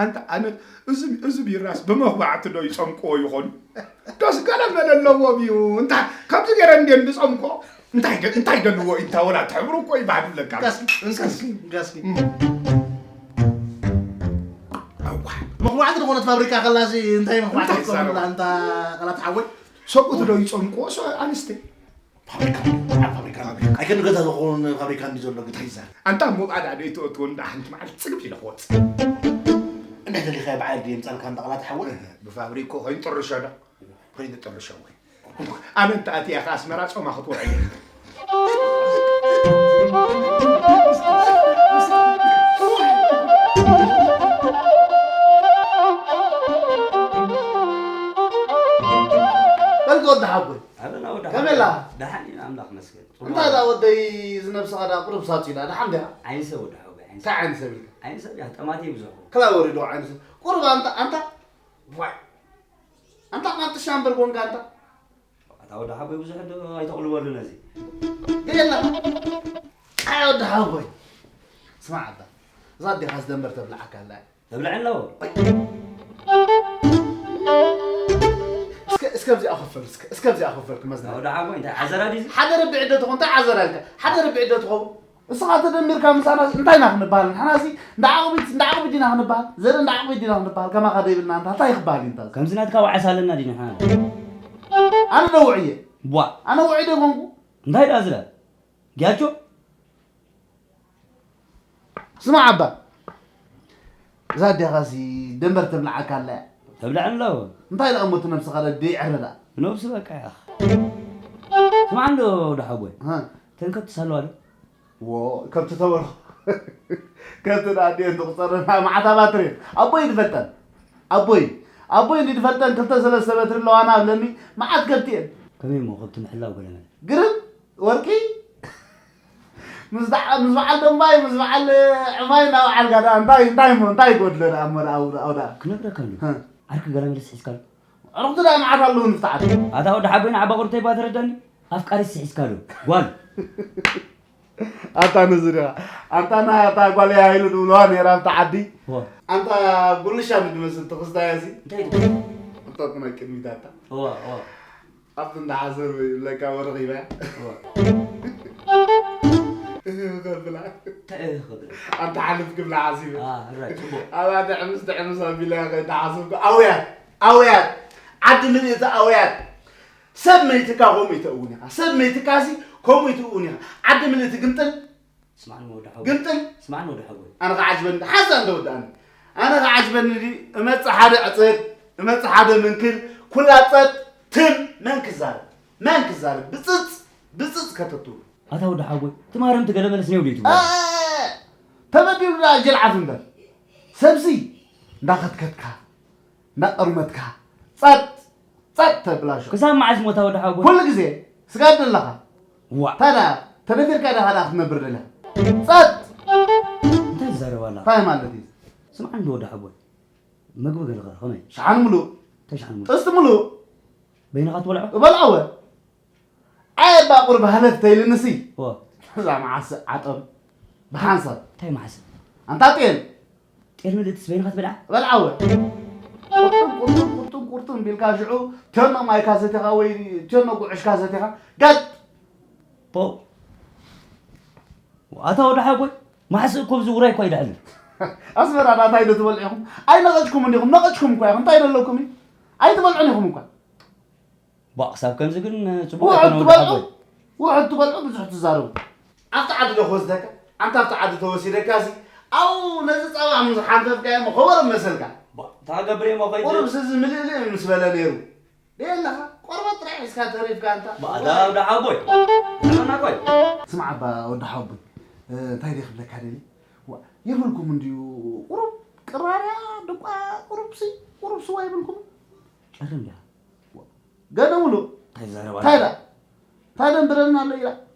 ኣንታ ኣነ እዚ እዚ ቢራስ ብመኽባዕቲ ዶ ይጸምቅዎ ይኾኑ? ዶስ ገለ መለ ኣለዎም እዩ። እንታ ከምዚ ገይረ እንዴ እንድጸምቆ እንታይ ደ- እንታይ ደልዎ እንታ ወላ ትሕብሩ እኮ ይባህል ለካ። ጋስኪ እንስኪ እንስኪ ጋስኪ እም። ኣዋ መኽባዕቲ ዝኾነት ፋብሪካ ከላሲ እንታይ መኽባዕቲ እንታይ ክትኸውን ይዛረቡ? ኣንታ ቃላት ሓወይ ሰብኡት ዶ ይጸምቅዎ ሰ ኣንስቲ ፋብሪካ፣ ኣብ ፋብሪካ። ኣይከም ገዛ ዝኾን ፋብሪካ እንዲ ዘሎ ግዳ ይዛር። ኣንታ ሙባዳ ዶ ይትወትዎ እንዳ ሓንቲ መዓልቲ ጽግብ ኢለ ክወጽእ። እንታይ ደሊኻ በዓል ድየ ምጻልካ እንዳ ቃላት ሓወይ? ብፋብሪኮ ኮይኑ ጥርሾ ዶ? ኮይኑ ጥርሾ ወይ። ኣነ እንተ ኣትያ ከ ኣስመራ ጾማ ክትውዕል እየ። በል ወዲ ሓጎይ። ኣበና ወዲ ከመይ ኣላ? ሓጎይ። ደሓን ኢና ኣምላኽ መስገን። ጽቡቕ። እንታይ ደኣ ወደይ እዚ ነብስኻ ደኣ ቁሩብ ሳጹ ኢላ፣ ደሓን ዲኻ? ዓይኒ ሰብ ወዲ ሓጎይ፣ ዓይኒ እንታይ ሰብ። ዓይኒ ሰብ ኢልካ? ዓይኒ ሰብ እያ፣ ጠማት እየ ብዙሕ። ከላይ ወሪዱ ዓይኒ ሰብ። ቁሩብ ኣንታ፣ ኣንታ፣ ዋይ። ኣንታ ቃንጥሻ እምበር ኮንካ ኣንታ። ኣታ ወዲ ሓጎይ ብዙሕ ዶ ኣይተቕልበሉ ነዚ። ገለ ኣይ ወዲ ሓጎይ። ስማዕ ኣታ። እዛ ኣዴኻ ዝደንበር ተብልዓካ ኣላ። ተብልዐ ኣለዎ። እስከ እስከ ኣብዚኣ ክፈል እስከ እስከ ኣብዚኣ ክፈል ክመዝና። ወዲ ሓጎይ እንታይ ዓዘራ ድዩ? ሓደ ረብዒ ዶ ትኾን እንታይ ዓዘራ ኢልካ? ሓደ ረብዒ ዶ ትኸውን? እስኻ ተደሚርካ ምሳና እንታይ ኢና ክንበሃል? ንሕናሲ እንዳ ዓቕቢት እንዳ ዓቕቢት ዲና ክንበሃል? ዘርኢ እንዳ ዓቕቢት ዲና ክንበሃል? ከማኻ ዘይብልና እንታ እንታይ ክበሃል እዩ እንታ? ከምዚ ናትካ ዋዕሳ ኣለና ድዩ ንሕና? ኣነ ዶ ውዕየ? ቧ። ኣነ ውዕይ ዶ ኮንኩ? እንታይ ደኣ ዝለ? ጊያቾ? ስማዕ ኣባ፣ እዛ ኣዴኻሲ ደንበር ተብልዓካ ኣላ እያ። ተብልዐኒ ኣለዎ። እንታይ ደኣ እሞ እቲ ነብስኻ ደኣ ደይዕረ ደኣ? ነብሲ በቃ እያ። ስማዕ እንዶ ወዲ ሓጎይ፣ ሃ። እተን ከብቲ ሳለዋ ዶ? ዎ፣ ከብቲ ተበልኹ። ከብቲ ደኣ ኣዲአን ዝቑጸረና መዓት ኣባትር እየን። ኣቦይ ድፈልጠን። ኣቦይ፣ ኣቦይ እንዲ ድፈልጠን ክልተ ሰለስተ በትሪ ኣለዋና ኣብለኒ፣ መዓት ከብቲ እየን። ከመይ እሞ ከብቲ ምሕላው ገለ መለ? ግርም፣ ወርቂ፣ ምስ ደዓ-፣ ምስ በዓል ደንባይ፣ ምስ በዓል ዕፋይ እናበዓልካ ደኣ እንታይ፣ እንታይ እሞ፣ እንታይ ይጎድሎ ደኣ እሞ ደኣ፣ ኣብኡ ደኣ፣ ኣብኡ ደኣ? ክነግረካ ኣሎ። ሀ። ዓርኪ ገለ መለስ ሒዝካ ኣሎ። ኣዕሩኽቲ ደኣ መዓት ኣለዉ ንፍትሓት። ኣታ ወዲ ሓጎይ ንዓባ ቁርተይ ባ ተረዳኒ። ኣፍቃሪስ ሒዝካ ኣሎ። ጓል። ኣታ ነዚ ዲኻ? ኣንታ ና-፣ ኣታ ጓል እያ ኢሉ ድብልዋ ነይራ ኣብታ ዓዲ። ዋ። ኣንታ ጉልሻ ንድመስል ትኽስታያ እዚ። እንታይ ትብል? ኣታ ናይ ቅድሚት ኣታ። ዋ፣ ዋ። ኣብቲ እንዳ ሓሰብ ለካ ወረኺበያ። ዋ። እህ ከብላ። እንታይ እህ ከብላ? ኣንታ ሓልፍ ክብላ ሓሲበ። አ፣ ራይት፣ ጽቡቕ። ኣብኣ ድዕምስ ድዕምስ ኣቢለ ከይዳ ሓሰብኩ። ኣውያት፣ ኣውያት። ዓዲ ምልእቲ ኣውያት። ሰብ መይትካ ከምኡ ይትእውን ኢኻ። ሰብ መይትካሲ ከምኡ ይትእውን ኢኻ። ዓዲ ምልእቲ ግምጥል። ስማዕኒ ወዲ ሓጎይ። ግምጥል። ስማዕኒ ወዲ ሓጎይ። ኣነ ከዓጅበኒ፣ ሓዛ እንተወድኣኒ። ኣነ ከዓጅበኒ ድዩ? እመጽእ ሓደ ዕጽድ፣ እመጽእ ሓደ ምንክል፣ ኩላ ጸጥ፣ ትም፣ መን ክዛረብ? መን ክዛረብ? ብጽጽ፣ ብጽጽ ከተትሉ። ኣታ ወዲ ሓጎይ፣ እቲ ማረምቲ ገለ መለስ ነይሩ ድዩ ትብሎ? እ፣ ተበዲሉ ደኣ ጀልዓፍ እምበር። ሰብሲ፣ እንዳኸትከትካ፣ እንዳጠርመትካ፣ ጸጥ፣ ጸጥ ተብላሾ። ክሳብ መዓስ ሞታ ወዲ ሓጎይ? ኩሉ ግዜ ስጋብ ደለኻ። ዋ። ታዲያ ተደፊርካ ዲኻ ደኣ ክትነብር ደሊኻ? ጸጥ! እንታይ ትዛረብ ኣላ? እንታይ ማለት እዩ? ስምዓኒ ዶ ወዲ ሓጎይ? መግቢ ገለኻ ከመይ? ሸሓኒ ምሉእ። እንታይ ሸሓኒ ምሉእ? ጥስቲ ምሉእ። በይንኻ ትበልዖ? እበልዖ እወ። ኣየ ባቑር ባህለት ተይልንሲ። ዋ። እዛ መዓስ ዓጠም ብሓንሳብ። እንታይ መዓስ? ኣንታ ጤል። ጤል ምልእትስ በይንኻ ትበልዓ? በልዓ እወ። ቁርጥም፣ ቁርጥም፣ ቁርጥም፣ ቁርጥም ቢልካ ሽዑ ቴኖ ማይካ ሰቲኻ ወይ ቴኖ ጉዕሽካ ሰቲኻ ጋጥ። ፖው። ኣታ ወዲ ሓጎይ፣ ማሕስእ እኮ ብዚ ውራይ እኮ ኣይድሕልን። ኣስመራ ናታይ ዶ ትበልዑ ኢኹም? ኣይነቐጭኩምን ኢኹም፣ ነቐጭኩም እኳ ኢኹም። እንታይ ደለኩም እዩ? ኣይትበልዑን ኢኹም እኳ። ቧእ፣ ክሳብ ከምዚ ግን ጽቡቕ ውሑድ ኣይኮነን ወዲ ትበልዑ፣ ሓጎይ። ውሑድ ትበልዑ፣ ብዙሕ ትዛረቡ። ኣብቲ ዓዲ ዶ ክወስደካ? ኣንታ ኣብቲ ዓዲ ተወሲደካሲ፣ ኣው ነዚ ጸባ ምስ ሓንፈፍካዮ እሞ ከበሮ መሰልካ። ቧእ፣ እንታይ ክገብር እየ እሞ ከይደ? ቁሩብሲ እዚ ምልእልእ ምስ በለ ነይሩ። ደየለኻ፣ ቆርበት ጥራይ ሒዝካ ተሪፍካ ኣንታ። ቧእ፣ ኣታ ወዲ ሓጎይ። ንዓና ቆይ። ስማዕ ኣባ ወዲ ሓጎይ፣ እ፣ እንታይ ደይ ክብለካ ደሊ? ዋ፣ የብልኩም እንድዩ ቁሩብ ቅራርያ፣ ድቋ፣ ቁሩብሲ፣ ቁሩብ ስዋ የብልኩም? ጨርም ድያ? ገለ ምሉእ። እንታይ ትዛረብ እንታይ ኣለኻ? ደኣ? እንታይ ደንብረልና ኣሎ ኢላ?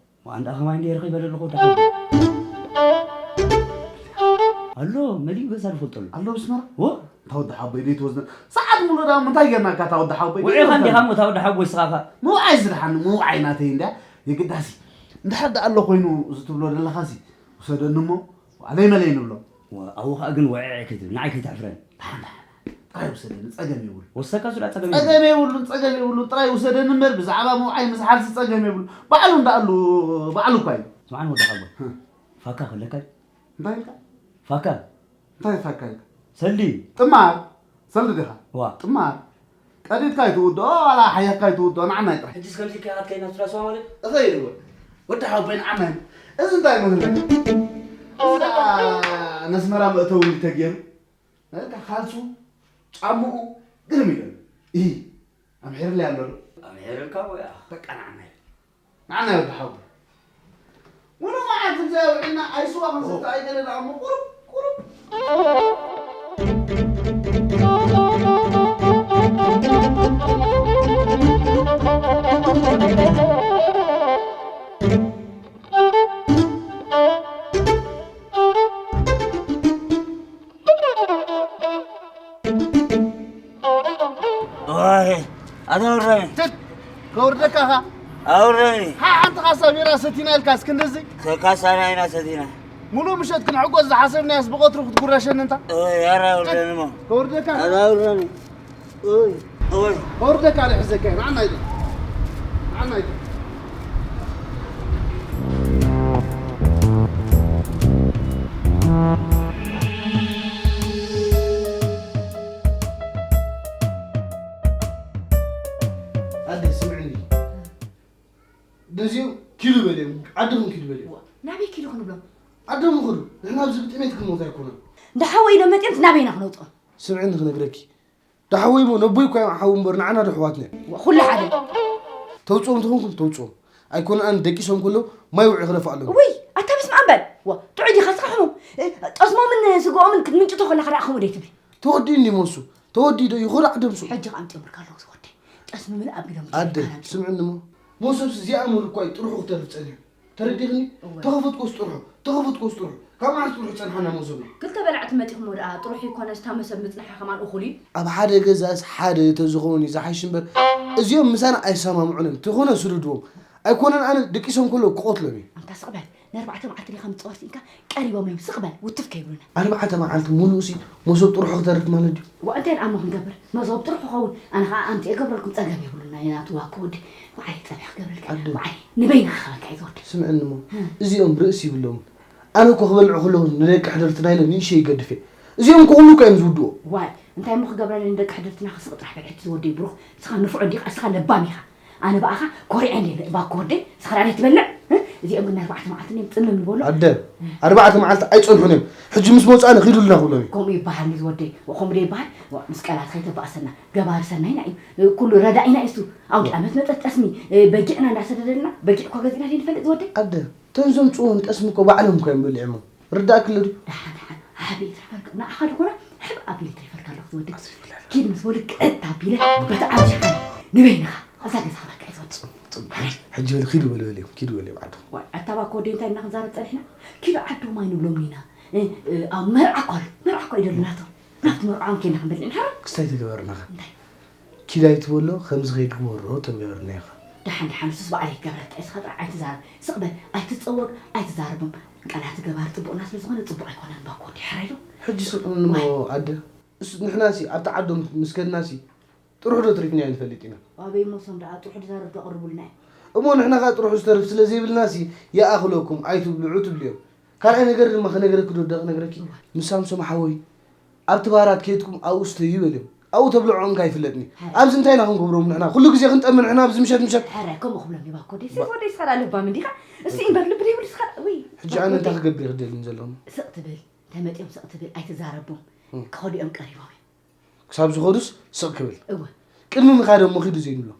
ዋንዳ ከማይ እንደ ረኺበ ዘለኹ ደሓን። ኣሎ፣ መሊኡ ገዛ ዝፈልጠሉ። ኣሎ ብስመራ? ወ? እታ ወዲ ሓቦይ ደይ ትወዝነ። ሰዓት ሙሉ ደኣ እንታይ ጌርናካ እታ ወዲ ሓቦይ? ውዒኻ እንዲኻ እሞ እታ ወዲ ሓቦይ ስኻኻ። ምውዓይ ዝደሓን ምውዓይ ናተይ እንድያ የግዳሲ። እንድሕር ደኣ ኣሎ ኮይኑ እዚ ትብሎ ዘለኻሲ ውሰደኒ እሞ ዋለይ መለይ ንብሎ። ኣብኡ ኸኣ ግን ወዕዕ ከይትብል፣ ንዓይ ከይተሕፍረኒ። ደሓን፣ ደሓን፣ ደሓን። ጥራይ ውሰደኒ፣ ጸገም የብሉ። ወሰካ ሱዳ ጸገም የብሉ። ጸገም የብሉን፣ ጸገም የብሉን። ጥራይ ውሰደኒ እምበር፣ ብዛዕባ ምውዓይ ምስሓልሲ ጸገም የብሉ። ባዕሉ እንዳኣሉ፣ ባዕሉ እኳ እዩ። ስምዓኒ ወዲ ሓጎይ። ፋካ ክህለካ እዩ። እንታይ ኢልካ? ፋካ። እንታይ ፋካ ኢልካ? ሰልዲ። ጥማር። ሰልዲ ዲኻ? ዋ። ጥማር። ቀዲድካ ኣይትውድኦ፣ ዋላ ሓያካ ኣይትውድኦ፣ ንዓና ይጥራሕ። ሕጂስ ከምዚ ከይኣትካ ኢና ሱዳ ስዋ ማለት? እኸይድ እወ። ወዲ ሓወቦይ ንዓና እዩ። እዚ እንታይ ይመስለካ? እዚ ደኣ ነስመራ መእተዊ እንዲ ተገይሩ፣ ነታ ካልሱ፣ ጫምኡ፣ ግርም ኢሉ። እሂ፣ ኣምሒርለይ ኣሎ ዶ? ኣምሒርልካ ወይ ኣኽ? በቃ ንዓና እዩ። ንዓና እዩ ወዲ ሓወቦይ። ሙሉ መዓልቲ ብዘይ ውዒልና ኣይስዋ ክንሰቲ ኣይገለና እሞ ቁሩብ፣ ቁሩብ። ዋይ፣ ኣታ ውረኒ። ትት፣ ከውርደካ ኻ? ኣውረኒ። ሓ-፣ ሓንቲ ካሳ ቢራ ሰቲና ኢልካስ ክንድዚ? ካሳ ናይና ሰቲና። ሙሉ ምሸት ክንሕጎስ ዝሓሰብናያስ ብቐትሩ ክትጉረሸኒ እንታ? እ፣ ያራ ውረኒ እሞ። ከውርደካ? ኣታ ውረኒ። ኦይ፣ ኦይ። ከውርደካ ዶ ይሕዘካ? ንዓና ኢለ። ንዓና ኢለ። ኣደ ስምዕኒ። ነዚኦም ኪዱ በልዮም፣ ዓድኹም ኪዱ በልዮም። ዋ፣ ናበይ ኪዱ ክንብሎም? ዓዶም ይኹዱ። ንሕና ኣብዚ ብጥሜት ክንሞት ኣይኮነን። እንዳ ሓወይ ኢሎም መጺኦም ናበይና ክነውጽኦም? ስምዕኒ ክነግረኪ። ዳሓወይ እሞ ነቦይ እኳ እዮም ሓው እምበር ንዓና ዶ ኣሕዋትና እዮም? ዋ፣ ኩሉ ሓደ። ተውጽኦም ተኾንኩም ተውጽኦም። ኣይኮነን ኣነ ደቂሶም ከለዉ ማይ ውዒ ክደፍኣሎም። ውይ፣ ኣታ በስመ ኣብ በል። ዋ፣ ጥዑይ ዲኻ ስኻ ሕሙም? እ፣ ጠስሞምን ስግኦምን ክትምንጭቶ ከለኻ ደኣ ከምኡ ደይ ትብል? ተወዲኡ እንዲ ሞሱ። ተወዲኡ ዶ ይኹዳዕ ደምሱ? ሕጂ ከኣ ኣምጺኦምልካ ኣለዉ ዝወደይ። ጠስሚ ምልእ ኣቢሎም ኣደ፣ ይዘርጋና። ስምዕኒ እሞ። ሞሶብስ እዚኣ ሙሉ እኳ እዩ ጥርሑ ክተርፍ ጸኒሑ። ተረዲኽኒ? እወ። ተኸፈትኩስ ጥርሑ፣ ተኸፈትኩስ ጥርሑ። ካብ መዓስ ጥርሑ ጸንሓና ሞሶብና? ክልተ በላዕቲ መጺኹም ደኣ ጥርሑ ይኮነስ እታ መሶብ ምጽንሓ ከማን እኹል እዩ። ኣብ ሓደ ገዛስ ሓደ ተዝኸውን እዩ ዝሓይሽ እምበር፣ እዚኦም ምሳና ኣይሰማምዑን እዮም። ተኾነ ስደድዎም። ኣይኮነን ኣነ ደቂሶም ከለዉ ክቐትሎም እየ። ኣንታ ስቕ በል። ንኣርባዕተ መዓልቲ ዲኻ ምጽዋር ስኢንካ? ቀሪቦም እዮም። ስቕ በል። ውትፍ ከይብሉና። ኣርባዕተ መዓልቲ ሙሉእሲ መሶብ ጥርሑ ክተርፍ ማለት ድዩ? ዋ፣ እንታይ ደኣ እሞ ክንገብር? መሶብ ጥርሑ ክኸውን። ኣነ ኸኣ ኣምጺኤ እገብረልኩም፣ ጸገም የብሉን። ናይ ናቱ ዋኮ ወዲ። ወዓይ ጸብሒ ክገብረልካ። ኣደ። ወዓይ ንበይንኻ ክበልካ እዩ ዝወዲ። ስምዕኒ እሞ፣ እ። እዚኦም ርእሲ ይብሎምን። ኣነ እኮ ክበልዑ ከለዉ ንደቂ ሕድርትና ኢለ ንእሽተይ ይገድፍ እየ። እዚኦም እኮ ኩሉ እኮ እዮም ዝውድኡ። ዋይ፣ እንታይ እሞ ክገብረለይ ንደቂ ሕድርትና ክስቕ ጥራሕ በልዕቲ ዝወደይ ብሩኽ። ንስኻ ንፉዕ እንዲኻ፣ ንስኻ ለባም ኢኻ። ኣነ ብኣኻ ኮሪዐ እንድየ፣ ባኮ ወደይ፣ ንስኻ ደኣ ትበልዕ? እ? እዚኦም ግን ኣርባዕተ መዓልቲ እዮም ጽምም ዝበሉ። ኣደ፣ ኣርባዕተ መዓልቲ ኣይጸንሑን እዮም። ሕጂ ምስ መጹ ኣነ ኺዱልና ክብሎም እየ። ከምኡ ይበሃል እዩ ዝወደይ። ከምኡ ዶ ይበሃል? ዋ፣ ምስ ቀላት ከይተባእሰና። ገባሪ ሰናይና እዩ። ኩሉ ረዳኢና እዩ እሱ። ኣውደ ዓመት መጸት ጠስሚ፣ እ፣ በጊዕና እንዳሰደደልና፣ በጊዕ እኮ ገዚእና ድዩ ንፈልጥ ዝወደይ? ኣደ፣ እቶም ዘምጽኡን ጠስሚ እኮ ባዕሎም እኮ እዮም በሊዖሞ። ርዳእኪ ኣሎ ድዩ? ደሓን፣ ደሓን። ሓብ ይትረፈልካ። ንዓኻ ድኾና፣ ሕብ ኣቢለ ይትረፈልካ ኣለኹ ዝወደይ። ኣስሪፍላ ኣለኹ። ኪድ ምስ በሉ ቀጥ ኣቢለ፣ በቲ ዓቢ ሸሓነ ንበይንኻ፣ ኣብዛ ገዛ ክበልካ እዩ ዝወደይ። ጽቡቕ፣ ጽቡቕ። ሕጂ በሉ፣ ኪዱ በሉ፣ በልዮም፣ ኪዱ በልዮም ዓድኹም። ዋይ፣ ኣታ ባኮ ወደይ እንታይ ኢልና ክንዛረብ ጸኒሕና? ኪዱ ዓዶም ኣይንብሎም ኢና። እ፣ እ፣ ኣብ መርዓ እኮ ኣሎ። መርዓ እኮ እዩ ደሎ ናቶም። ናብቲ መርዓኦም ኬድና ክንበልዕ ንሕራ። ክስታይ ተገበርናኻ። እንታይ? ኪድ ኣይትበሎ፣ ከምዚ ከይትግበሮ ተገበርና ኢኻ። ደሓን፣ ደሓን፣ ንሱስ ባዕለይ ክገብረልካ እየ። ንስኻ ጥራሕ ኣይትዛረብ። ስቕ በል፣ ኣይትጸወግ፣ ኣይትዛረቦም። ቀላቲ ገባር ጽቡቕና ስለ ዝኾነ ጽቡቕ ኣይኮነን፣ ባኮ ወዲ ሕራይ ዶ? ሕጂ ስቕ እሞ ዋይ። ኣደ፣ እስ-፣ ንሕናሲ ኣብቲ ዓዶም ምስ ከድናሲ ጥርሑ ዶ ትሪፍናዮ ንፈልጥ ኢና? ኣበይ እሞ እሶም ደኣ ጥርሑ ዝዛረብ ዶ ኣቕርቡልና እዮም? እሞ ንሕና ከኣ ጥርሑ ዝተርፍ ስለ ዘይብልናሲ ይኣኽለኩም፣ ኣይትብልዑ ትብልዮም። ካልኣይ ነገር ድማ ክነግረኪ ዶ፣ ዶ ክነግረኪ? እዋ። ምስ ሳምሶም ሓወይ ኣብቲ ባራት ኬድኩም ኣብኡ ስተዩ በልዮም። ኣብኡ ተብልዖም ከይፍለጥኒ። ሃረ። ኣብዚ እንታይ ኢና ክንገብሮም ንሕና? ኩሉ ግዜ ክንጠሚ ንሕና ኣብዚ ምሸት ምሸት። ሃረ፣ ከምኡ ክብሎም ይባኮ ደይ። ባ- ወደይ ስኻ ደኣ ለባም እንዲኻ? እሱ እምበር ልቢ ደይብሉ ስኻ ደኣ፣ ውይ፣ ሕጂ ኣነ እንታይ ክገብር ክደልን ዘለኹም? ስቕ ትብል፣ ተመጢኦም ስቕ ትብል፣ ኣይትዛረቦም። እም። ክኸዱ እዮም ቀሪቦም እዮም። ክሳብ ዝኸዱስ ስቕ ክብል። እወ። ቅድሚ ምኻዶም እሞ ኺዱ ዘይንብሎ።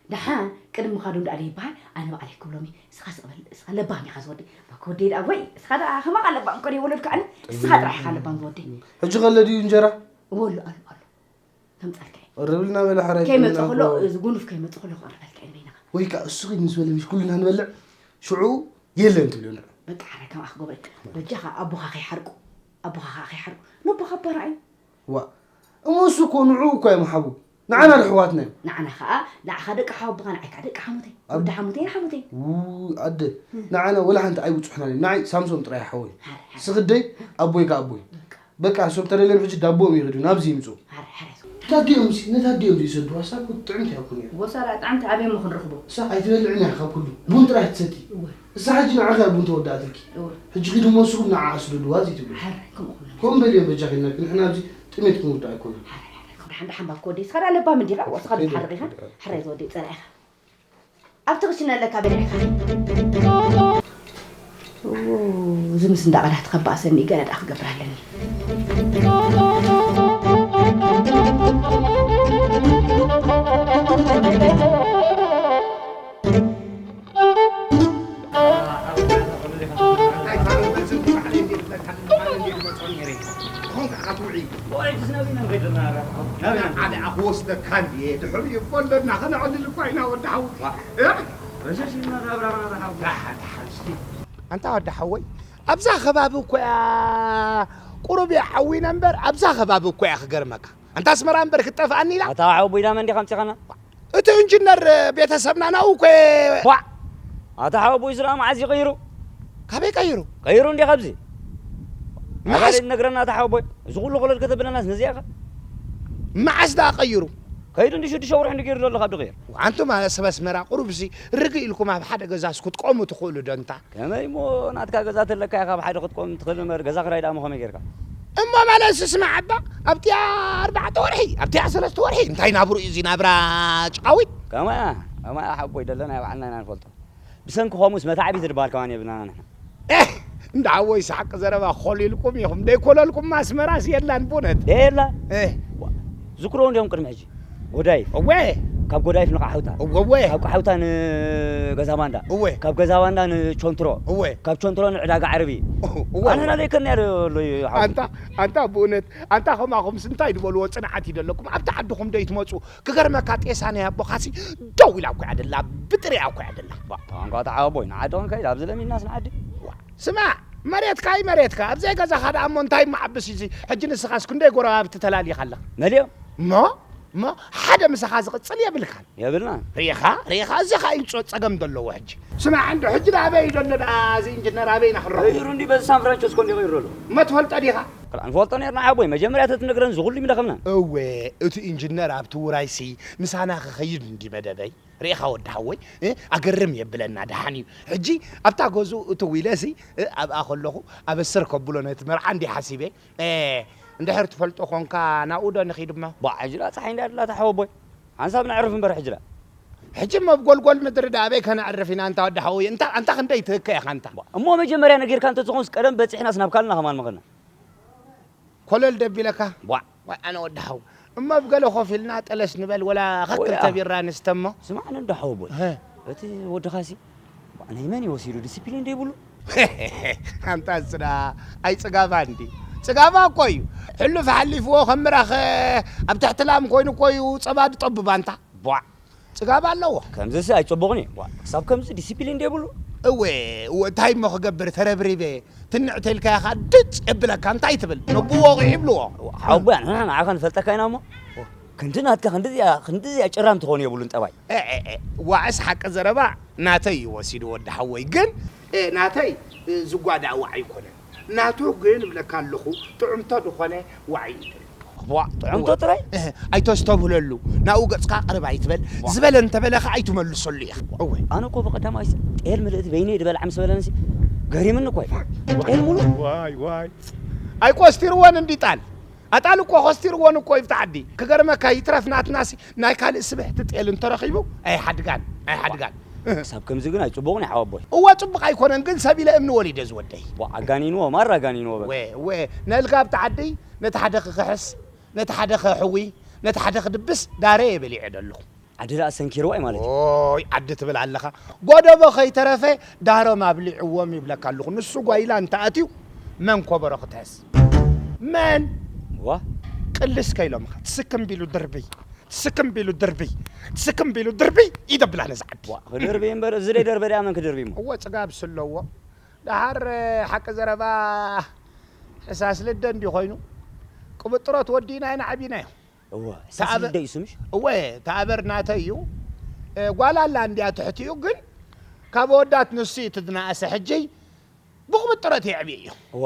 ደሓን ቅድሚ ምኻዶም ደኣ ደይበሃል፣ ኣነ ባዕለይ ክብሎም እየ። እስኻ ስቕ በል፣ እስኻ ለባም ኢኻ ዝወደይ። ባኮ ወደይ ደኣ፣ ወይ፣ እስኻ ደኣ ከማኻ ለባም እኮ ደይወለድኩ ኣነ። እስኻ ጥራሕ ኢኻ ለባም ዝወደይ። ሕጂ ከሎ ድዩ እንጀራ? እወ፣ ኣሎ፣ ኣሎ፣ ኣሎ። ከምጻልካ እየ። ቀርብልና በለ ሕራይ ከይመጽእ ጥዕና ከሎ፣ እኮ። እዚ ጉኑፍ ከይመጽእ ከሎ ክቐርበልካ እየ ንበይንኻ። ወይ ከኣ እሱ ኺድ ምስ በለ ምሽ ኩልና ንበልዕ፣ ሽዑ የለን ትብልዮ ንዑ። በቃ ሕራይ ከምኣ ክገብረልካ። በጃኻ ኣቦኻ ከይሓርቁ፣ ኣቦኻ ከኣ ከይሓርቁ። ነቦኻ ኣባራ እዩ። ዋ፣ እሞ እሱ እኮ ንዕኡ እኮ እዮም ሓቡ። ንዓና ዶ ኣሕዋትና እዮም? ንዓና ኸኣ፣ ንዓኻ ደቂ ሓወቦኻ፣ ንዓይ ከኣ ደቂ ሓሞተይ። ኣብ- ወዲ ሓሞተይ ንሓሞተይ። ው፣ ኣደ፣ እም። ንዓና ወላ ሓንቲ ኣይብጹሑናን እዮም። ንዓይ ሳምሶም ጥራይ ሓወይ። ሓረ፣ ሓረ። ስኽደይ፣ ኣቦይ ከኣ ኣቦይ። በቃ። በቃ እሶም ተደልዮም ሕጂ ዳቦኦም ይኸዱ ናብዚ ይምፁ። ሓራይ ሓራይ። ነታ ኣዲኦም ሲ ነታ ኣዲኦም ዘይሰድዋ እሳ እኮ ጥዕምቲ እያ እኮ ነይራ። ወሳላ ጥዕምቲ ኣበይ እሞ ክንረኽቦ? እሳ ኣይትበልዕን እያ ካብ ኩሉ ቡን ጥራይ ትሰቲ። እወ። እሳ ሕጂ ንዓኺ እያ ቡን ተወዳእትልኪ። እወ። ሕጂ ኪዱ እሞ ንስኹም ንዓኣ ስደድዋ እዚ ትብሉ። ሓራይ ከምኡ ክብሉ። ከምኡ በልዮም በጃኺ ኢልናኪ ንሕና ኣብዚ ጥሜት ክንውዳእ ኣይኮነን። ሓራይ ሓራይ። ደሓን ደሓን ባኮ ደይ ስኻ ኣለባ ምንዲራ ወስኻ ከይደ፣ ትሓርቕ ኢኻ። ከይደ። ሓራይ ዝወደይ ጸላኢኻ። ኣብቲ ክሽነ ኣለካ በሊዕካ። ኦ፣ እዚ ምስ እንዳ ቐዳሕቲ ከበኣሰኒ ገለ ደኣ ክገብር ኣለኒ። ሓደ ክወስደካ እንድየ ድሕሪኡ እኮ ኣለና ክነዕልል እኳ ኢና ወዲ ሓው። ዋ። እ? ረሸሽ ኢልና ናብራና ንሓው። ደሓን፣ ደሓን፣ እስቲ። ኣንታ ወዲ ሓወይ፣ ኣብዛ ከባቢ እኮ እያ ቁሩብ እያ ሓዊና እምበር፣ ኣብዛ ከባቢ እኮ እያ ክገርመካ። ኣንታ ኣስመራ እምበር ክትጠፍኣኒ ኢላ። ኣታ ሓወቦይ፣ ናብ መን ዲኻ ኣምጺኻና? እቲ ኢንጂነር ቤተሰብና ናብኡ እኮ እየ። ኳዕ! ኣታ ሓወቦይ፣ ስራ መዓዝ እዩ ቀይሩ? ካበይ ቀይሩ? ቀይሩ እንዴ ካብዚ? መዓስ? ኣባል ነግረና፣ ኣታ ሓወቦይ። እዚ ኩሉ ኮለል ከተብለናስ ነዚኣ ኢኻ? መዓስ ደኣ ቀይሩ? ከይዱ እንዲ ሽዱሽተ ወርሒ እንዲ ገይሩ ዘሎ ካብ ድቕይር። ኣንቱም ሰብ ኣስመራ ቁሩብሲ ርግእ ኢልኩም ኣብ ሓደ ገዛስ ክትቆሙ ትኽእሉ ዶ እንታ? ከመይ እሞ ናትካ ገዛ ተለካ ኢኻ ኣብ ሓደ ክትቆም ትኽእል እምበር ገዛ ክራይ ደኣ እሞ ከመይ ጌርካ? እሞ ማለት ስማዕ እባ ኣብቲኣ ኣርባዕተ ወርሒ ኣብቲኣ ሰለስተ ወርሒ እንታይ ናብሩ እዩ እዚ ናብራ ጭቃዊት? ከማያ ከማያ ሓቦይ ደለና ባዕልና ኢና ንፈልጦ። ብሰንኪ ኸሙስ መታዕቢት ዝበሃል ከማን የብልናን ንሕና። ኤህ! እንዳ ሓወይ ሳሕቂ ዘረባ ኾሊልኩም ኢኹም። ደይኮለልኩም ኣስመራስ የላን ብእውነት። የላ። ኤህ! ዝክሮ እንዲዮም ቅድሚ ሕጂ። ጎዳይፍ። እወ። ካብ ጎዳይፍ ንቃሓውታ። እወ፣ እወ። ካብ ቃሓውታ ንገዛ ባንዳ። እወ። ካብ ገዛ ባንዳ ንቾንትሮ። እወ። ካብ ቾንትሮ ንዕዳጋ ዓርቢ። እወ። ኣንሕና ዘይከና ኣሎ እዩ ሓወይ። ኣንታ፣ ኣንታ ብእውነት፣ ኣንታ ኸማኹምስ እንታይ ዝበልዎ ጽንዓት እዩ ዘለኩም? ኣብቲ ዓድኹም ዶ ይትመጹ? ክገርመካ ጤሳ ናይ ኣቦኻሲ ደው ኢላ እኮ እያ ደላ፣ ብጥሪያ እኮ እያ ደላ። ባ፣ ተቐንቋ ተዓወቦይ፣ ንዓዲ ኸንከይድ፣ ኣብዚ ለሚድናስ ንዓዲ። ዋ፣ ስማዕ፣ መሬትካ እዩ መሬትካ፣ ኣብ ዘይገዛኻ ደኣ እሞ እንታይ መዓብስ እዩ እዚ? ሕጂ ንስኻስ ክንደይ ጎረባብቲ ተላሊኻ ኣለኻ? መሊኦም። እሞ፣ እሞ፣ ሓደ ምሳኻ ዝቕጽል የብልካን። የብልናን። ርኢኻ፣ ርኢኻ፣ እዚ ኸኣ እዩ ጸ-፣ ጸገም ዘለዎ ሕጂ። ስማዕ፣ እንዶ ሕጂ ደኣ ኣበይ እዩ ዘሎ ደኣ እዚ ኢንጂነር፣ ኣበይ ኢና ክንረኽቦ? ቀይሩ እንዲ በዚ ሳን ፍራንቸስኮ እንዲ ቀይሩ ኣሎ። እሞ ትፈልጦ ዲኻ? ክላ ንፈልጦ ኔርና ሓቦይ፣ መጀመርያ ተትነግረን እዚ ኩሉ ይምለኸምና። እወ፣ እቲ ኢንጂነር ኣብቲ ውራይሲ ምሳና ክኸይድ እንዲ መደበይ። ርኢኻ ወዲ ሓወይ፣ እ፣ ኣገርም የብለና ደሓን እዩ። ሕጂ ኣብታ ገዝኡ እትው ኢለሲ፣ እ፣ ኣብኣ ከለኹ ኣበስር ከብሎ ነቲ መርዓ እንዲ ሓሲበ። እ፣ እንድሕር ትፈልጦ ኾንካ ናብኡ ዶ ንኺድ እሞ? ቧዕ፣ ሕጂ ደኣ ጸሓይ እንድያ ደላ እታ ሓወቦይ። ሓንሳብ ነዕርፍ እምበር ሕጂ ደኣ። ሕጂ እሞ ኣብ ጎልጎል ምድሪ ደኣ ኣበይ ከነዕርፍ ኢና ኣንታ ወዲ ሓወይ? እንታ፣ ኣንታ ክንደይ ትህከ ኢኻ ኣንታ? ቧዕ፣ እሞ መጀመርያ ነጊርካ እንተዝኾንስ ቀደም በጺሕናስ ናብ ካልእና ከማን ምኸድና። ኮለል ደቢለካ? ቧዕ። ዋይ፣ ኣነ ወዲ ሓው። እሞ ኣብ ገለ ኮፍ ኢልና ጠለስ ንበል፣ ወላ ወይ ከክልተ ኣ-፣ ቢራ ንስተ እሞ? ስማዕኒ እንዶ ሓወቦይ። እህ። እቲ ወድኻሲ፣ ቧዕ፣ ናይ መን እዩ ወሲዱ? ዲሲፕሊን ደይብሉ? ኣንታ ስዳ፣ ኣይ ጽጋባ እንዲ። ጽጋባ እኮ እዩ። ሕሉፍ ሓሊፍዎ ከም ምራኸ ኣብ ትሕቲ ላም ኮይኑ እኮ እዩ ጸባ ድጠብብ ኣንታ። ቧዕ። ጽጋብ ኣለዎ። ከምዚሲ ኣይጽቡቕን እዩ። ዋ፣ ክሳብ ከምዚ ዲሲፕሊን ደይብሉ። እወ፣ እወ፣ እንታይ እሞ ክገብር ተረብሪበ፣ ትንዕ ተልካያ ኸኣ ድጭ የብለካ፣ እንታይ ትብል? ነብዎ ወቒ ይብልዎ። ሓወቦይ፣ ንሕና ንዓኻ ንፈልጠካ ኢና እሞ፣ ክንዲ ናትካ ክንድዚኣ፣ ክንድዚኣ ጭራም ትኾን የብሉን ጠባይ። ኤ፣ ኤ፣ ኤ፣ ዋዕስ ሓቂ ዘረባ ናተይ እዩ ወሲዱ ወዲ ሓወይ፣ ግን፣ ኤ፣ ናተይ፣ እ፣ ዝጓዳእ ዋዕ ኣይኮነን። ናቱ ግን እብለካ ኣለኹ፣ ጥዕምቶ ዝኾነ ዋዒ እዩ። ዋ፣ ጥዕምቶ ጥራይ? እህ፣ ኣይተስተብህለሉ። ናብኡ ገጽካ ቅርብ ኣይትበል። ዋ። ዝበለ እንተበለ ኸኣ ኣይትመልሰሉ ኢኻ። እወ። ኣነ እኮ ብቐዳማይስ ጤል ምልእቲ በይነይ ዝበልዓ ምስ በለንሲ ገሪምኒ እኮ እዩ። ጤል ሙሉእ? ዋይ፣ ዋይ። ኣይቆስቲርዎን እንዲ ጣል። ኣጣል እኮ ኮስቲርዎን እኮ እዩ ብቲ ዓዲ። ክገርመካ ይትረፍ ናትናሲ ናይ ካልእ ስብሕቲ ጤል እንተረኺቡ ኣይሓድጋን፣ ኣይሓድጋን። ክሳብ ከምዚ ግን ኣይጽቡቕን እዩ ሓወቦይ። እወ ጽቡቕ ኣይኮነን፣ ግን ሰብ ኢለ እምኒ ወሊደ ዝወደይ። ዋ፣ ኣጋኒንዎ፣ ማራ ኣጋኒንዎ በቃ። ወ-፣ ወ-፣ ነልካ ኣብቲ ዓዲ ነቲ ሓደ ክኽሕስ፣ ነቲ ሓደ ከሕዊ፣ ነቲ ሓደ ክድብስ ዳሬ የበሊዐ ደለኹ። ዓዲ ደኣ ሰንኪርዋ እዩ ማለት እዩ። ኦይ፣ ዓዲ ትብል ኣለኻ። ጎደቦ ከይተረፈ ዳሮም ኣብሊዕዎም ይብለካ ኣለኹ። ንሱ ጓይላ እንተ ኣትዩ መን ኮበሮ ክትሕስ? መን? ዋ። ቅልስ ከኢሎምኻ። ትስክም ቢሉ ድርብይ። ትስክም ቢሉ ድርብይ። ትስክም ቢሉ ድርብይ ይደብላ ነዛ ዓዲ። ዋ፣ ክድርብይ እምበር፣ እዚ ደይ ደርበ ደኣ መን ክድርብይ እሞ? እወ፣ ጽጋብ ስለዎ። ደሓር ሓቂ ዘረባ ሕሳስ ልደ እንዲ ኮይኑ፣ ቅብጥሮት ወዲእና ኢና ዓቢናዮ። እወ፣ ሕሳስ ተኣበ-፣ ልደ እዩ ስምሽ? እወ፣ ተኣበር ናተይ እዩ። እ፣ ጓል ኣላ እንድያ ትሕቲኡ፣ ግን ካብ ኣወዳት ንሱ እዩ እቲ ዝነኣሰ። ሕጂ ብቕብጥሮት የዕብየዮ። እወ።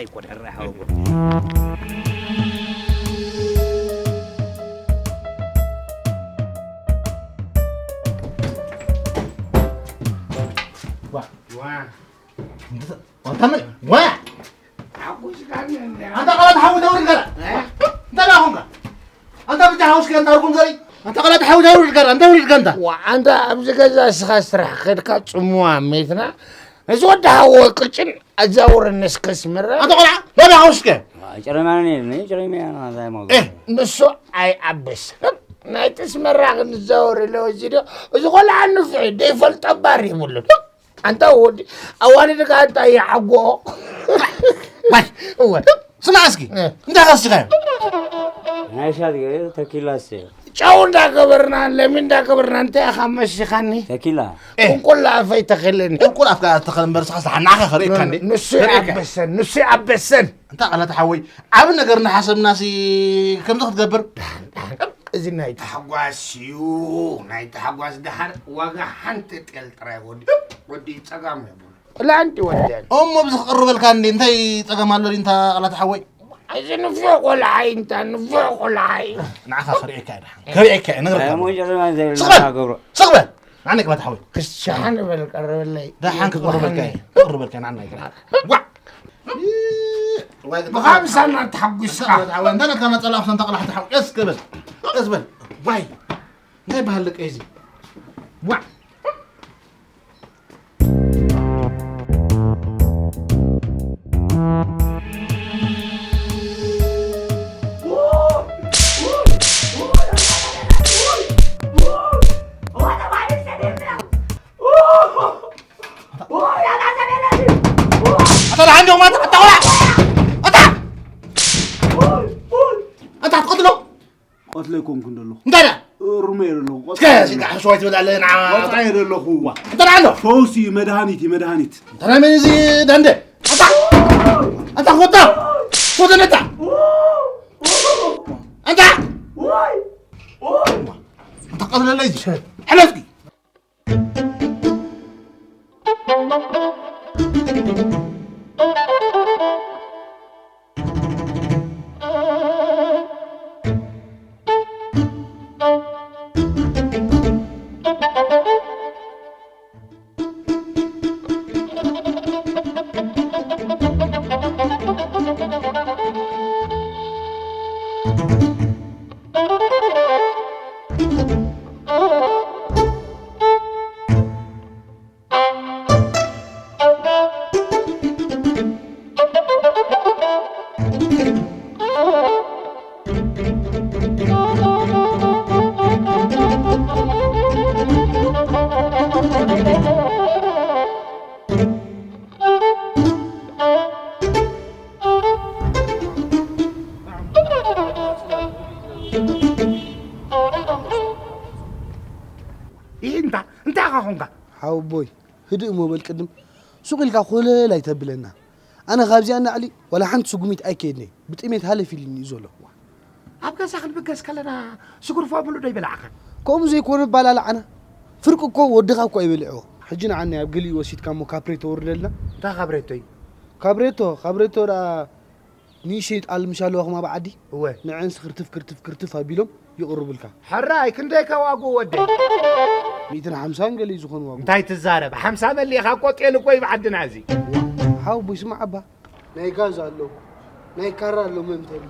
ኣይኮነን ራሃው። ዋ። ዋ። እንተ-፣ ወታመ-፣ ዋ። ሓጎስካኒ እንደ-፣ ኣንታ ቃላት ሓዊ ተውሪ ገራ። እ? እንታይ ደኣ ኾንካ? ኣንታ ብቻ ሓውስኪ ኣንታ ኣርጉም ዘርኢ። ኣንታ ቃላት ሓዊ ተውሪ ገራ። እንታይ ውሪድካ ኣንታ? ዋ፣ ኣንታ ኣብዚ ገዛ እስኻ ስራሕ ከድካ ጽምዋ ሜትና። እዚ ወዲ ሓወ ቅጭን ኣዛውረኒ እስከ ስመራ። ኣንታ ቆልዓ፣ ሎሚ ሓውስኪ። ዋ፣ ጨረማ ነኒ፣ ጨረማ ና፣ ዛይ ማውዛ። እ፣ ንሱ ኣይኣበስ። ናይቲ ስመራ ክንዛወር ኢለ ወሲዶ፣ እዚ ቆልዓ ንፍዒ፣ ደይፈልጦ ባር ይብሉ። ኣንታ ወዲ ኣዋልድካ ኣንታ ይዓጎ። ዋይ፣ እወ። ስማዕ እስኪ፣ እ። እንታይ ከስኻዮ? ናይ ሻት ገለ ተኪላስ። ጨው እንዳገበርና፣ ለሚ እንዳገበርና፣ እንታይ ኢኻ መሲኻኒ? ተኪላ። እ። ቁንቁል ኣፈይ ተኺለኒ። ቁንቁል ኣፍካ ተኸል እምበር፣ ስኻ ንዓኻ ከርእየካ እንዴ? ንሱ ከርእየካ። ይኣበሰን፣ ንሱ ይኣበሰን። እንታ ቃላት ሓወይ፣ ዓቢ ነገር እናሓሰብናሲ ከምዚ ክትገብር? እዚ ናይ ታሕጓስ እዩ፣ ናይ ታሕጓስ ደሓር ዋጋ ሓንቲ ጤል ጥራይ ወዲ፣ ወዲ ጸጋም የብሉ። ቁላንቲ ወደን። እሞ ብዚ ክቕርበልካ እንዴ፣ እንታይ ጸገም ኣሎ እንታ ቃላት ሓወይ? እዚ ንፉዕ ቆልዓይ እንታ ንፉዕ ቆልዓይ። ንዓኻ ከርእየካ እየ ደሓን። ከርእየካ እየ፣ ነግረካ እሞ ኣለኹ። ጀርመን ዘይብልና ስቕ በል! ሃገሩ። ስቕ በል! ንዓኒ ቃላት ሓወይ። ክሻሓን በል ቀርበለይ። ደሓን ክቕርበልካ እየ። ክቕርበልካ ንዓና ይግራ። ዋ! ዋይ፣ ብኻምሳና ተሓጒስካ። ቃላት ሓወይ፣ እንተ ነካ መጸላ ኣብሰን ተቕላሕ ተሓው-፣ ቀስ ክብል። ቀስ በል። ዋይ! እንታይ በሃል ደቀይ እዚ? ዋ! ኣታ ደሓን ዲኹም? ኣታ፣ ኣታ ቆልዓ! ኣታ! ኣታ ትቐትሎ? ቀትሎ ኣይኮንኩን ዘለኹ። እንታይ ደኣ? እሩመ እየ ዘለኹ። እስከ፣ እስከ፣ ሓሸዋይ ትብል ኣለ፣ ንዓ። ቆልዓ እየ ዘለኹ። ዋ፣ እንታይ ደኣ ኣሎ? ፈውሲ፣ መድሃኒት እዩ፣ መድሃኒት። እንታይ ደኣ መን እዚ ደንደ? ኣታ! ኣታ፣ ኮታ! ኮታ ነታ! ኣታ! ኣታ፣ ቀትለለይ እዚ። ሕለፍኪ! ይህ እንታ እንታይ ኢኻ ኾንካ? ሓወቦይ፣ ህድእ እሞ በል ቅድም። ሱቕ ኢልካ ኮለል ኣይተብለና። ኣነ ካብዚኣ ንላዕሊ ዋላ ሓንቲ ስጉሚት ኣይከየድን እየ። ብጥሜት ሃለፍ ኢሉኒ እዩ ዘሎ። ኣብ ገዛ ክንብገስ ከለና ስጉርፎ ብሉ ዶ ይበላዕኻ? ከምኡ ዘይኮነ ኣባላልዓና። ፍርቂ እኮ ወድኻ እኮ ኣይበልዕዎ። ሕጂ ንዓኒ ኣብ ገሊኡ ወሲድካ እሞ ካፕሬቶ ወርደልና። እንታይ ካብሬቶ እዩ? ካብሬቶ፣ ካብሬቶ ደኣ ንእሽተይ ጣል ምሽ ኣለዋ ከማ ብዓዲ። እወ። ንዐንስ ክርትፍ ክርትፍ ክርትፍ ኣቢሎም ይቕርቡልካ። ሕራይ ክንደይ ከዋጉ ወደይ? ሚእትን ሓምሳን ገለ እዩ ዝኾን ዋጉ። እንታይ ትዛረብ? ሓምሳ መሊእኻ እኮ ጤል እኮ እዩ ብዓድና እዚ። ሓወቦይ ስማዕ እባ፣ ናይ ጋዝ ኣሎ፣ ናይ ካራ ኣሎ መምተሪ።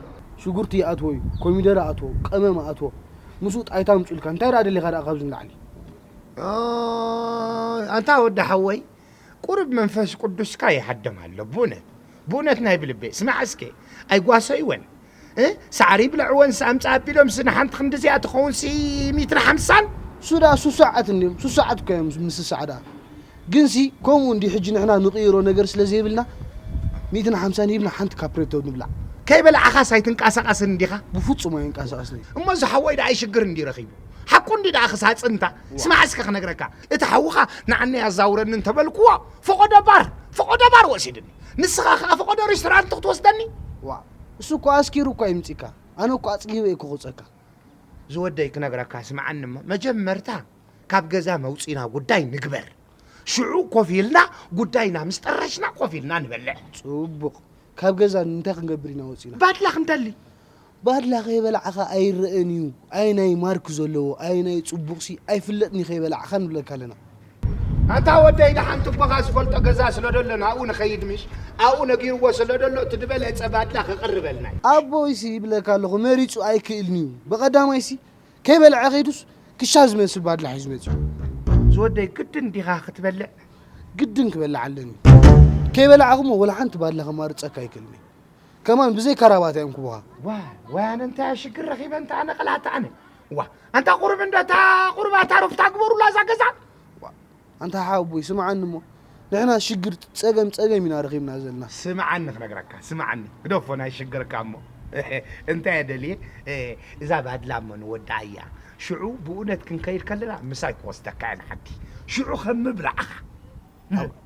ሽጉርቲ ይኣትዎ እዩ፣ ኮሚደረ ኣትዎ፣ ቀመም ኣትዎ፣ ምስኡ ጣይታ ኣምፅኡልካ። እንታይ ደኣ ደሊኻ ደኣ ካብዚ ንላዕሊ? ኣንታ ወዲ ሓወይ፣ ቁሩብ መንፈስ ቅዱስካ ይሃድም ኣሎ። ብእውነት ብእውነት ናይ ብልበይ ስማዕ እስከ ኣይጓሰይወን እ ሳዕሪ ይብልዕወን ሲ ኣምጻ ኣቢሎም ሲ ንሓንቲ ክንዲ እዚኣ ትኸውን ሲ ሚትሪ ሓምሳን እሱ ደኣ ሱሳዓት እንድዮም ሱሳዓት እኮ እዮም ምስ ሳዕ ደኣ ግን ሲ ከምኡ እንዲ ሕጂ ንሕና ንቕይሮ ነገር ስለ ዘይብልና ሚትን ሓምሳን ሂብና ሓንቲ ካፕሬቶ ንብላዕ ከይበላዕኻስ ኣይትንቃሳቐስን እንዲኻ ብፍጹም ኣይንቃሳቐስን እሞ ዝሓወይ ደኣ ኣይሽግር እንዲ ረኺቡ ሓቁ እንዲ ደኣ ክሳጽ እንታ ስማዕ እስከ ክነግረካ እቲ ሓውኻ ንዓኒ ኣዛውረኒ እንተበልክዎ ፈቖዶ ባር ፈቖዶ ባር ወሲድኒ ንስኻ ከኣ ፈቖዶ ሬስቶራንት ክትወስደኒ ዋ እሱ እኮ ኣስኪሩ እኮ ይምጺካ ኣነ እኮ ኣጽጊበ እኮ ክውጸካ ዝወደይ ክነግረካ ስምዓኒ እሞ መጀመርታ ካብ ገዛ መውጺና ጉዳይ ንግበር ሽዑ ኮፍ ኢልና ጉዳይና ምስ ጠረሽና ኮፍ ኢልና ንበልዕ ጽቡቕ ካብ ገዛ እንታይ ክንገብር ኢና ወጺና ባድላ ክንደሊ ባድላ ከይበላዕኻ ኣይረእን እዩ ኣይ ናይ ማርክ ዘለዎ ኣይ ናይ ጽቡቕሲ ኣይፍለጥን እዩ ከይበላዕኻ ንብለካ ኣለና ኣታ ወደይ ደሓን ትቦኻ ዝፈልጦ ገዛ ስለ ደሎ ናብኡ ንኸይድ ምሽ ኣብኡ ነጊርዎ ስለ ደሎ እቲ ዝበለጸ ባድላ ክቕርበልና እዩ ኣቦይሲ ይብለካ ኣለኹ መሪጹ ኣይክእልን እዩ ብቐዳማይሲ ከይበልዐ ከይዱስ ክሻ ዝመስል ባድላ ሒዙ መጺኡ ዝወደይ ግድን ዲኻ ክትበልዕ ግድን ክበልዕ ኣለኒ ከይበላዕኹሞ ወላ ሓንቲ ባድላ ከማርጸካ ኣይክእልን ከማን ብዘይ ካራባታ እዮም ክቡኻ። ዋይ ዋይ ኣነ እንታይ ሽግር ረኺበ እንተ ኣነ ቀላታ ኣነ ዋ ኣንታ ቁሩብ እንዶ እታ ቁሩብ ኣታ ሩፍታ ግበሩላ እዛ ገዛ። ኣንታ ሓወቦይ ስምዓኒ እሞ ንሕና ሽግር ጸገም ጸገም ኢና ረኺብና ዘለና። ስምዓኒ ክነግረካ ስምዓኒ ግደፎ ናይ ሽግርካ እሞ እንታይ እየ ደልየ እዛ ባድላ እሞ ንወድኣያ ሽዑ ብእውነት ክንከይድ ከለና ምሳይ ክወስደካ እየ ንዓዲ ሽዑ ከም ምብላዕኻ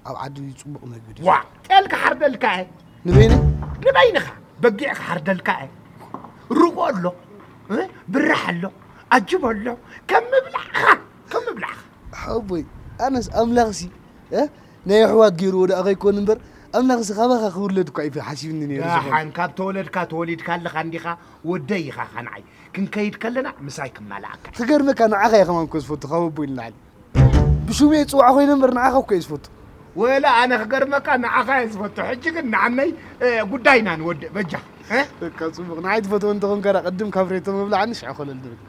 ኣብ ዓዲ እዩ ፅቡቕ መግቢ ድዩ? ዋ ጤል ክሓርደልካ እየ ንበይነ ንበይንኻ በጊዕ ክሓርደልካ እየ ርቆ ኣሎ እ? ብራሕ ኣሎ ኣጅቦ ኣሎ ከም ምብላዕኻ ከም ምብላዕኻ ሓወቦይ ኣነስ ኣምላኽሲ እ? ናይ ኣሕዋት ገይርዎ ደኣ ከይኮን እምበር ኣምላኽሲ ካባኻ ክውለድ እኳ እዩ ሓሲብኒ ነይሩ ዝኾነ ደሓን ካብ ተወለድካ ተወሊድካ ኣለኻ እንዲኻ ወደይ ኢኻ ኻንዓይ ክንከይድ ከለና ምሳይ ክማልኣካ ክገርመካ ንዓኻ እየ ከማን እኮ ዝፈቱ ካብ ኣቦይ ንላዕሊ ብሽሙ እየ ዝፅዋዕ ኮይነ እምበር ንዓኻ እኮ እየ ዝፈቱ። ወላ ኣነ ክገርመካ ንዓኻ እየ ዝፈቱ። ሕጂ ግን ንዓነይ ጉዳይና ንወድእ በጃ። በቃ ፅቡቕ ንዓይ ትፈትዎ እንተኾንካ ዳ ቅድም ካብሬቶ ምብላዕኒ ሽዑ ኮለል ትብል።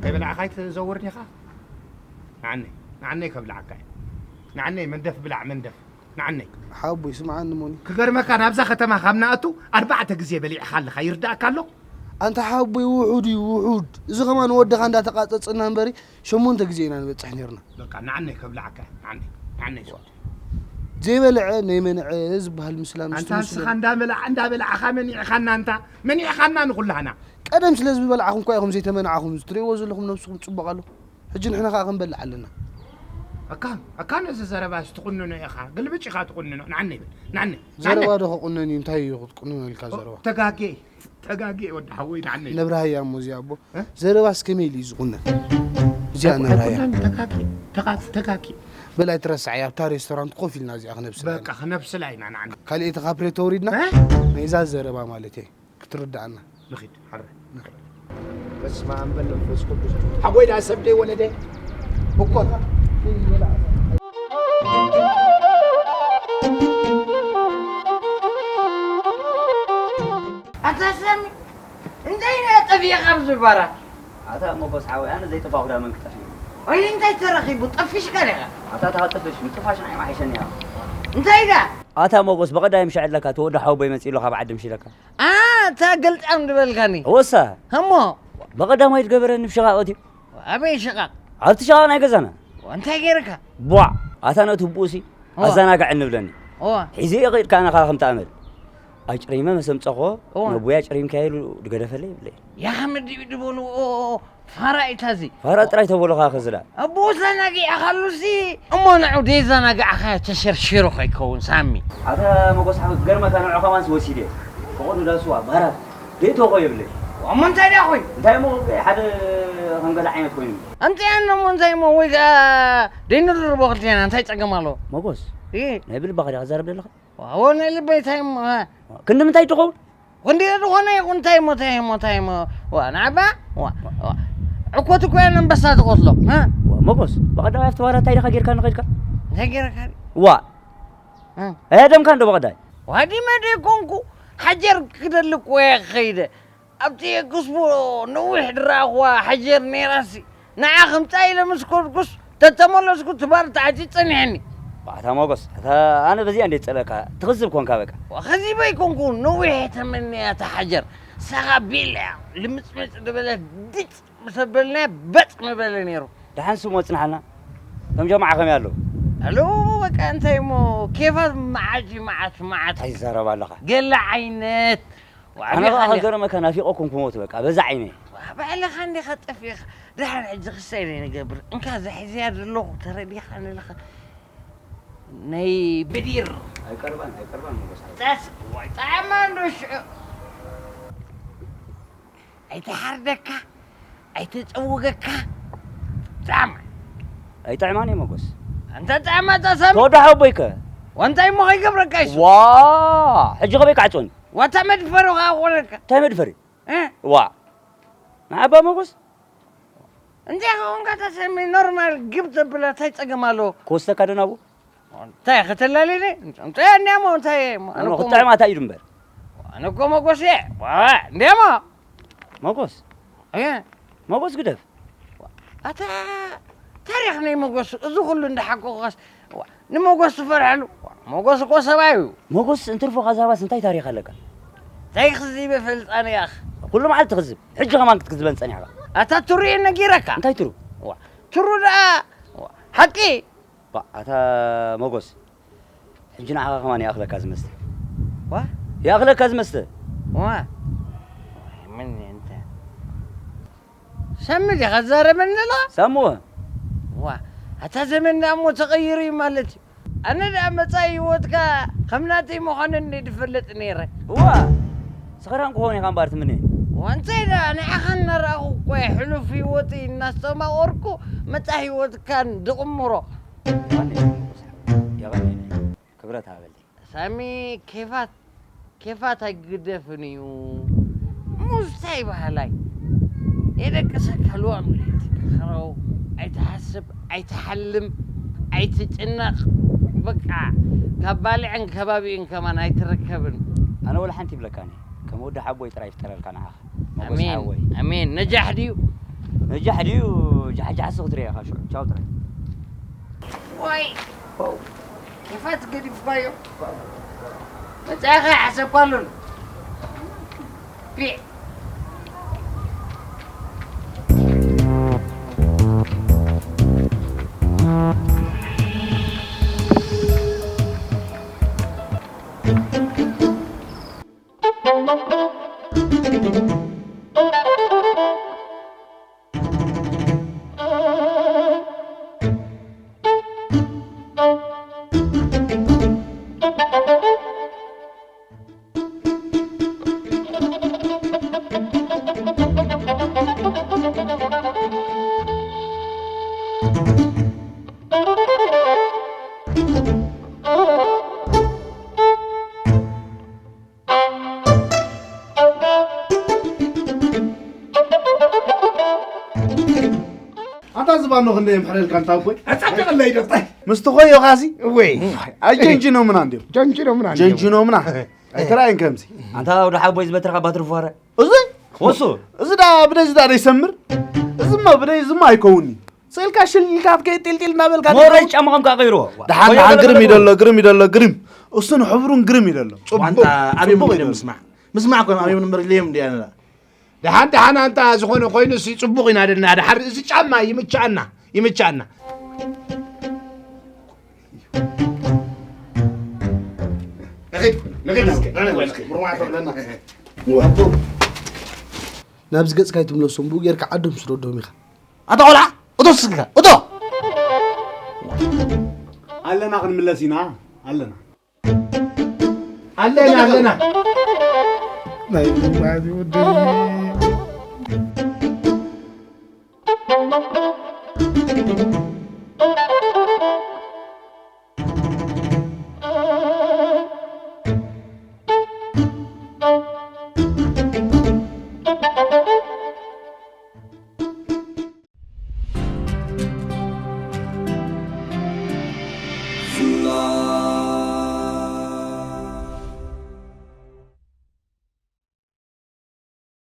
ከይበላዕኻ ኣይትዘውርን ኢኻ። ንዓነይ ንዓነይ ከብልዓካ እየ። ንዓነይ መንደፍ ብላዕ መንደፍ። ንዓነይ ሓቦይ ስምዓኒ ሞኒ ክገርመካ ናብዛ ከተማ ካብ ንኣቱ ኣርባዕተ ግዜ በሊዕኻ ኣለኻ ይርዳእካ ኣሎ ኣንታ ሓቦይ ውሑድ እዩ ውሑድ እዚ ከማን ወድኻ እንዳተቃጸጽና እምበሪ ሸሞንተ ግዜ ኢና ንበጽሕ ነርና በቃ ንዓነይ ከብልዓካ ንዓነይ ንዓነይ ስወድ ዘይበልዐ ናይ መንዐ ዝበሃል ምስላ ኣንታ ንስኻ እንዳበላዕ እንዳበላዕኻ መኒዕኻና ኣንታ መኒዕኻና ንኹላህና ቀደም ስለ ዝበላዕኹም እኳ ኢኹም ዘይተመናዕኹም እዚ ትርእይዎ ዘለኹም ነብስኹም ጽቡቕ ኣሎ ሕጂ ንሕና ከኣ ክንበልዕ ኣለና። ኣካ ኣካ ነዚ ዘረባስ ትቑንኖ ኢኻ፣ ግልብጭ ኢኻ ትቑንኖ። ንዓኒ በል፣ ንዓኒ፣ ንዓኒ። ዘረባ ዶ ክቑነን እዩ፣ እንታይ እዩ ክትቁንኖ ኢልካ ዘረባ? ተጋጌ፣ ተጋጌ ወዲ ሓወይ ንዓኒ። ነብርሃያ እሞ እዚኣ ኣቦ፣ እ? ዘረባስ ከመይ ኢሉ እዩ ዝቑነን? እዚኣ ነብርሃያ። ኣይኮነን፣ ተጋጌ፣ ተጋ-፣ ተጋጌ። በል ኣይትረስዓያ፣ ኣብታ ሬስቶራንት ኮፍ ኢልና እዚኣ ክነብስላ ኢና። በቃ፣ ክነብስላ ኢና፣ ንዓኒ። ካልኤቲ ካፕሬቶ ኣውሪድና፣ እ? ናይዛ ዘረባ ማለተይ። ክትርድኣና ንኺድ ሓረ ንኺድ በስመ ኣብ በል መንፈስ ቅዱስ ሓጎይ ደኣ ሰብ ደይ ወለደ እኮ ኣታ ሳሚ እንታይ ኢኻ ጠፊእካ ኣብዚ ባራት? ኣታ ሞጎስ ሓወይ ኣነ ዘይጠፋኹ ዳ መን ክጠፍእ እዩ? ወይ እንታይ ተረኺቡ ጠፊሽካ ዲኻ? ኣታ እታ ክጥፍሽ ምጥፋሽ ንዓይ ምሓይሸኒ እያ። እንታይ ዳ? ኣታ ሞጎስ ብቐዳይ ምሽ ዕድለካ እቲ ወዲ ሓወቦይ መጺኡ ኣሎ ካብ ዓዲ ምሽ ኢለካ። ኣታ ገልጣም ዝበልካኒ እወሳ እሞ ብቐዳማይ ዝገበረኒ ብሸቓቕ እዩ ኣበይ ሽቓቕ ኣብቲ ሸቓቕ ናይ ገዛና እንታይ ገይርካ ቧዕ ኣታ ነቲ ህቡእሲ ኣዘናግዐኒ ብለኒ ሒዘ እየ ከይድ ከኣ ንኻ ከምቲ ኣመል ኣጭሪመ መሰምፀኾ ነቦይ ኣጭሪምካ ኢሉ ድገደፈለይ ይብለይ ያኸመ ድዩ ድበልዎ ፋራ ኢታ እዚ ፋራ ጥራይ ተበሎ ከ ከዝላ ኣቦ ዘናጊዕካሉሲ እሞ ንዑ ደይዘናጋዕኻዮ ተሸርሺሩ ከይከውን ሳሚ ኣታ መጎስ ሓወይ ክገርመካ ንዑ ከማንስ ወሲደ ፈቐዱ ዳስዋ ባራት ደይተኾ የብለይ እሞ እንታይ ደኣ ኾይ እንታይ እሞ ሓደ ከም ገለ ዓይነት ኮይኑ ኣምፅኣና እሞ እንታይ እሞ ወይ ከዓ ደይንርርቦ ክልቴና እንታይ ፀገም ኣለዎ መጎስ እ ናይ ብልባኻ ዲኻ ትዛረብ ዘለኻ ኣቦ ናይ ልበይ እንታይ እሞ፣ እ? ክንዲ ምንታይ ትኸውን? ክንዲ ዝኾነ ይኹን እንታይ እሞ፣ እንታይ እሞ፣ እንታይ እሞ፣ ዋ፣ ንዓባ፣ ዋ፣ ዋ። ዕኮት እኮ እያ ኣንበሳ ትቐትሎ፣ እ? ዋ፣ መጎስ፣ ብቐዳማይ ኣብቲ ዋራ እንታይ ዲኻ ጌርካ ንኸድካ? እንታይ ጌርካ? ዋ። እ? ኣየደምካ እንዶ ብቐዳይ? ዋዲ መደ ኮንኩ፣ ሓጀር ክደሊ እኮ እየ ክኸይደ። ኣብቲ ኤክስፖ ነዊሕ ድረኣኽዋ ሓጀር ነይራሲ፣ ንዓ ክምጻ ኢለ ምስ ከድኩስ፣ ተተመለስኩ እቲ ባር ተዓጽዩ ጸኒሕኒ። ኣታ ሞጎስ፣ ኣታ ኣነ በዚኣ እንዴት ጸለካ? ትኽዝብ ኮንካ በቃ። ወኸዚበ ኣይኮንኩን፣ ነዊሕ እየ ተመንያ እታ ሓጀር። ንሳኻ ቤላ እያ፣ ልምጽምጽ ዝበለት ድጭ ምስ ኣበልናያ በጥ ምበለ ነይሩ። ደሓን ስሙ ኣጽንሓልና። እቶም ጀማዓ ከመይ ኣለዉ? ኣለዉ በቃ እንታይ እሞ ኬፋት መዓት እዩ፣ መዓት፣ መዓት። እንታይ ትዛረብ ኣለኻ? ገለ ዓይነት። ኣነ ኸኣ ከገርመካ ናፊቐኩም ክሞት በቃ በዛ ዓይነይ። ባዕልኻ እንዲኻ ጠፊእኻ። ደሓን ሕጂ ክሳይ ደይ ንገብር። እንካ እዛ ሒዘያ ዘለኹ ተረዲኻ ንለኻ። ናይ ብዲር። ኣይቀርባን፣ ኣይቀርባን መጎስ። ጠስ፣ ወይ ጣዕማ እንዶ ሽዑ። ኣይትሓርደካ፣ ኣይትጸውገካ። ጣዕማ። ኣይጥዕማን እየ መጎስ። ኣንታ ጣዕማ እታ ሳሚ። ተወዳሒ ኣቦይከ? ወንታይ እሞ ከይገብረካ ይሱ? ዋ! ሕጂ ከበይ ክዓጽወኒ? ዋታ መድፈሪ ከኣ ክኾነካ። እንታይ መድፈሪ? እ? ዋ! ንዓባ መጎስ? እንታይ ከኾንካ እታ ሳሚ ኖርማል ግብ ተብላ እንታይ ጸገም ኣለዎ? ክወስደካ ዶ ናብኡ? እንታይ ከተላልየኒ? እንታይ እንዲያሞ እንታይ እየ? ኣነ ኣነ እኮ ክትጥዕማ እንታይ ኢሉ እምበር? ኣነ እኮ መጎስ እየ። ዋ፣ እንዲያሞ። መጎስ? እየ። መጎስ ግደፍ። ኣታ ታሪኽ ናይ መጎስ እዚ ኩሉ እንዳሓቆኸስ፣ ዋ፣ ንመጎስ ትፈርሐሉ? ዋ፣ መጎስ እኮ ሰብኣይ እዩ። መጎስ እንትርፎ ካዛባስ እንታይ ታሪኽ ኣለካ? እንታይ ክዝይበ ፈልጣን እያ? ኩሉ መዓልቲ ትኽዝብ። ሕጂ ከማን ክትክዝበን ጸኒሕካ። ኣታ ትሩ እየ ነጊረካ። እንታይ ትሩ? ዋ፣ ትሩ ደኣ፣ ዋ፣ ሓቂ። ባ፣ ኣታ መጎስ፣ ሕጂ ንዓኻ ከማን ይኣኽለካ ዝመስል። ዋ? ይኣኽለካ ዝመስል። ዋ? ምን እንተ? ሰሚ ዲኻ ትዛረበኒ ዘለኻ? ሳሙ። ዋ፣ ኣታ ዘመን ደኣ እሞ ተቐይሩ እዩ ማለት እዩ። ኣነ ደኣ መጻኢ ህይወትካ ከም ናተይ ምዃኑ እንደ ዝፈልጥ ነይረ። እዋ፣ ስኽራን ክኸውን ኢኻ እምበኣር ትምነ። ወንታይ ደኣ ንዓኻ እናረኣኹ እኮ እየ ሕሉፍ ህይወተይ እናስተማቐርኩ መጻኢ ህይወትካን ዝቕምሮ። የቐንየለይ፣ የቐንየለይ። ክብረት ሃበለይ። ሳሚ ኬፋት፣ ኬፋት ኣይግደፍን እዩ። ሙዝ እንታይ በሃላይ? የደቅሰካ ልዋም ለይቲ ክረው፣ ኣይትሓስብ፣ ኣይትሓልም፣ ኣይትጭነቕ። በቃ፣ ካብ ባልዕን ከባቢኡን ከማን ኣይትርከብን። ኣነ ወላ ሓንቲ ይብለካኒ፣ ከም ወዲ ሓቦይ ጥራይ ይፍጠረልካ ንዓኻ። መጎስ ኣሜን፣ ሓወይ። ኣሜን። ነጃሕ ድዩ? ነጃሕ ድዩ? ጃሕጃሕሲ ክትሪኦ ኢኻ ሽዑ። ቻው ጥራይ። ዋይ! ዋው! ኬፋት ገዲፍካዮ። መጻኢኻ ይሓሰብኳሉን። ፒዕ! ኣታ ዝባኖ ክንደይ የምሕረልካ እንታ ኣቦይ? ኣጻድቐለይ ደፍታይ። ምስቲ ኾዮ ኻሲ? ወይ። ኣጀንጅኖምና እንዲዮም። ጀንጅኖምና እንዲዮም። ጀንጅኖምና። ኣይተራእየን ከምዚ። ኣንታ ወዲ ሓቦይ ዝበትርካ ባትሪ ፎረ። እዚ? ወሱ? እዚ ዳ ብደይ ዝዳ ደይ ሰምር? እዚማ ብደይ እዚማ ኣይከውንኒ። ስእልካ ሽል ኢልካ ከይጢልጢል እናበልካ ሞረሽ ትኸውን። ጫማኹም ከዓ ቀይርዎ። ደሓን፣ ዋ፣ ደሓን፣ ወዮ፣ ግርም ወዮ፣ ይደሎ፣ ግሪም ይደሎ፣ ግሪም። እሱን ሕብሩን ግሪም ይደሎ። ጽቡቕ፣ ኣንታ ኣበይ ጽቡቕ እሞ ይደሎ። ምስማዕ? ምስማዕ እኮ ኣበይ እሞ ንመርልዮም እንዲያና። ደሓን፣ ደሓን፣ ኣንታ ዝኾነ ኮይኑ እሲ ጽቡቕ ኢና ደልና። ደሓር እዚ ጫማ ይምችኣና፣ ይምችኣና። ንኺድ፣ ንኺድ እስከ፣ ንኺድ እስከ። ምርዋዕ ተብለና። ናብዚ ገጽካ ኣይትምለሶም፣ ብኡ ጌርካ ዓዶም ስደዶም ኢኻ። ኣታ ቆልዓ፣ እቶ ስልካ፣ እቶ! ኣለና ክንምለስ ኢና፣ ኣለና። ኣለና፣ ኣለና። ናይ ወዲ